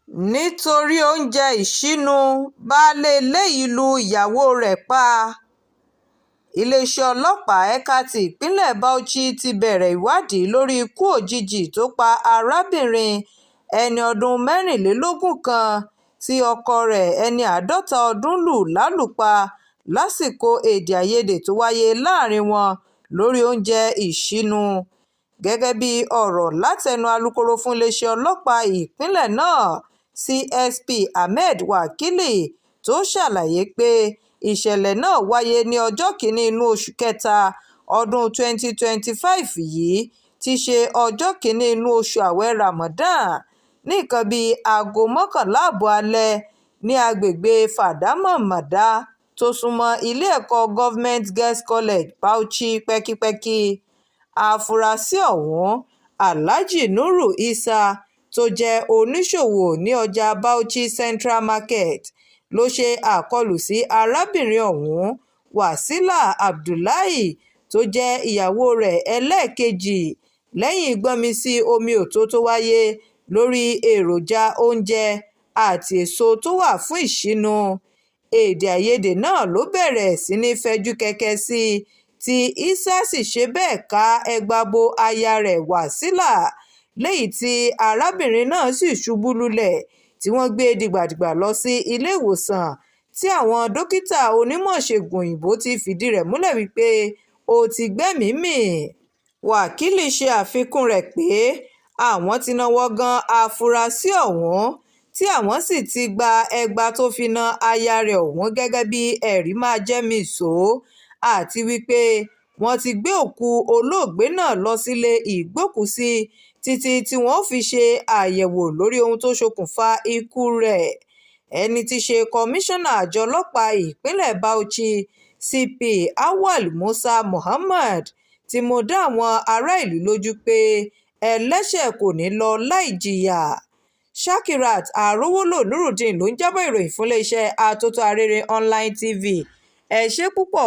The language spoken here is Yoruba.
Nítorí oúnjẹ ìsinú, baálé ilé yìí lu ìyàwó rẹ̀ pa. Iléeṣẹ́ ọlọ́pàá ẹ̀ka ti ìpínlẹ̀ Bauchi ti bẹ̀rẹ̀ ìwádìí lórí ikú òjijì tó pa arábìnrin ẹni ọdún mẹ́rìnlélógún kan tí ọkọ rẹ̀ ẹni àádọ́ta ọdún lù lálùpa lásìkò èdè-àìyedè tó wáyé láàrin wọn lórí oúnjẹ ìsinú. Gẹ́gẹ́ bí ọ̀rọ̀ látẹnu alūkkóró fún iléeṣẹ́ ọlọ́pàá ìpínlẹ̀ náà, CSP Ahmed Wakili, tó ṣàlàyé pé ìṣẹ̀lẹ̀ náà wáyé ní ọjọ́ kìn-ín-ní oṣù kẹta ọdún 2025 yìí, tí í ṣe ọjọ́ kìn-ín-ní inú oṣù ààwẹ̀ Ramadan, ní nǹkan bíi aago mọ́kànlá ààbọ̀ alẹ́ ní agbègbè Fadama-Mada tó sún mọ́ ilé-ẹ̀kọ́ Government Girls College, Bauchi pẹ́kípẹ́kí. Àfúrásì ọ̀hún, Alhaji Nuru Isah, tó jẹ́ oníṣòwò ní ọjà Bauchi Central Market, ló ṣe àkọlù sí arábìnrin ọ̀hún, Wasila Abdullahi, tó jẹ́ ìyàwó rẹ̀ ẹlẹ́ẹ̀kejì, lẹ́yìn gbọ́nmi-sí-omi-ò-tó tó wáyé lórí èròjà oúnjẹ àti èso tó wà fún ìsinú. Èdè-àìyedè náà ló bẹ̀rẹ̀ sí ní fẹjú kẹ̀kẹ́ sí i tí Isah sì ṣe bẹ́ẹ̀ ká ẹgbà bo aya rẹ̀ Wasila, léyìí tí arábìnrin náà sì ṣubú lulẹ̀ tí wọ́n gbé dìgbàdìgbà lọ sí iléèwòsàn tí àwọn dókítà onímọ̀-ìṣègùn òyìnbó ti fìdí rẹ̀ múlẹ̀ wípé ó ti gbẹ́mìí mì. Wákìlì ṣe àfikún rẹ̀ pé àwọn ti náwó gan àfúrásì ọ̀hún, tí àwọn sì ti gba ẹgbà tó fi na aya rẹ̀ ọ̀hún gẹ́gẹ́ bíi ẹ̀rí má-jẹ́-mí-sọ, àti wípé wọ́n ti gbé òkú olóògbé náà lọ sílé ìgbókùú-sí títí tí wọ́n ó fi ṣe àyẹ̀wò lórí ohun tó ṣokùnfà ikú rẹ̀. Ẹni tí í ṣe kọmíṣánná àjọ ọlọ́pàá ìpínlẹ̀ Bauchi, CP Auwal Musa Mohammed, ti mú dá àwọn aráàlú lójú pé ẹlẹ́ṣẹ̀ kò ní í lọ láì jìyà. Shakirat Arowolo Nurudeen ló ń jábọ̀ ìròyìn fún iléeṣẹ́ Atótó Arére Online TV. Ẹ ṣé púpọ̀.